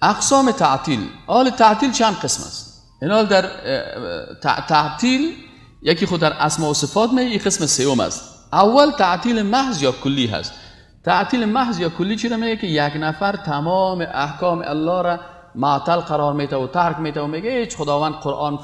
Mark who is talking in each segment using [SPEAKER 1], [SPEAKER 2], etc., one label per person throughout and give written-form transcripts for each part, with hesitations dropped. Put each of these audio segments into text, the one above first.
[SPEAKER 1] اقسام تعطیل. حال تعطیل چند قسم است؟ این در تعطیل یکی خود در اسما و صفات می، این قسم سوم است. اول تعطیل محض یا کلی هست. تعطیل محض یا کلی چی میگه؟ که یک نفر تمام احکام الله را معطل قرار میده و ترک میده و میگه هیچ خداوند قرآن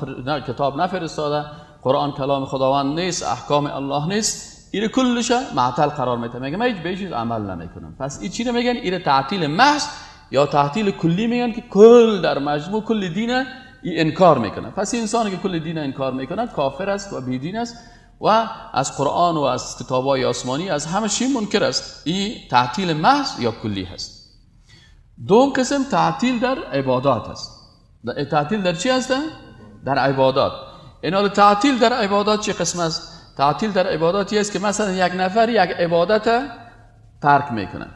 [SPEAKER 1] کتاب نفرستاده، قرآن کلام خداوند نیست، احکام الله نیست، این کلش معطل قرار میده، میگه من هیچ به چیز عمل نمیکنم. پس این چی میگن؟ این تعطیل محض یا تعطیل کلی میگن که کل در مجموع کل دین این انکار میکنه. پس انسانی که کل دین انکار میکنه کافر است و بیدین است و از قرآن و از کتاب‌های آسمانی از همه چی منکر است. این تعطیل محض یا کلی هست. دوم قسم تعطیل در عبادات است. تعطیل در چی هست؟ در عبادات. این حال تعطیل در عبادات چه قسم است؟ تعطیل در عباداتی است که مثلا یک نفر یک عبادت ترک میکنه.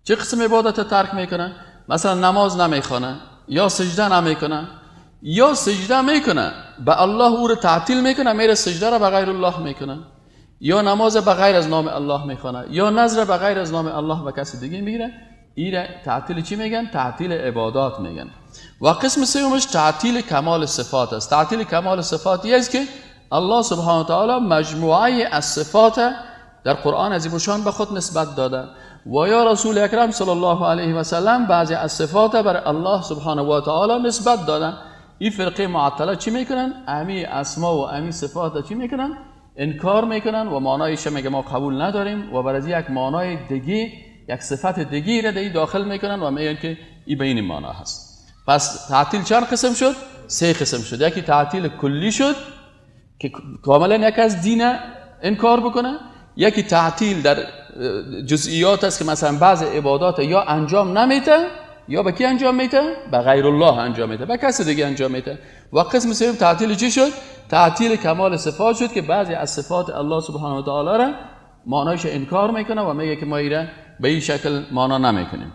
[SPEAKER 1] چه قسم عبادت ترک میکنه؟ مثلا نماز نمیخونه یا سجده نمیکنه یا سجده میکنه به الله او رو تعطیل میکنه، میره سجده را به غیر الله میکنه، یا نماز به غیر از نام الله میخونه، یا نذر به غیر از نام الله به کسی دیگه میگیره. این تعطیل چی میگن؟ تعطیل عبادات میگن. و قسم سومش تعطیل کمال صفات است. تعطیل کمال صفات است که الله سبحانه و تعالی مجموعه از صفات در قرآن عظیم الشان به خود نسبت داده و یا رسول اکرم صلی الله علیه و سلم بعضی از صفات بر الله سبحانه و تعالی نسبت دادن. این فرقه معطله چی میکنن؟ امی اسما و امی صفات چی میکنن؟ انکار میکنن و معنایش میگه ما قبول نداریم و برای یک معنای دیگه، یک صفت دیگه را در داخل میکنن و میگن که این به این معنا هست. پس تعطیل چند قسم شد؟ سه قسم شد. یکی تعطیل کلی شد که کاملا یک از دین انکار بکنه، یکی تعطیل در جزئیات است که مثلا بعض عبادات یا انجام نمیده یا به کی انجام میده؟ به غیر الله انجام میده، به کس دیگه انجام میده. و قسم سوم تعطیل چی شد؟ تعطیل کمال صفات شد که بعضی از صفات الله سبحانه و تعالی را معنایش انکار میکنه و میگه که ما ایره به این شکل معنا نمیکنیم.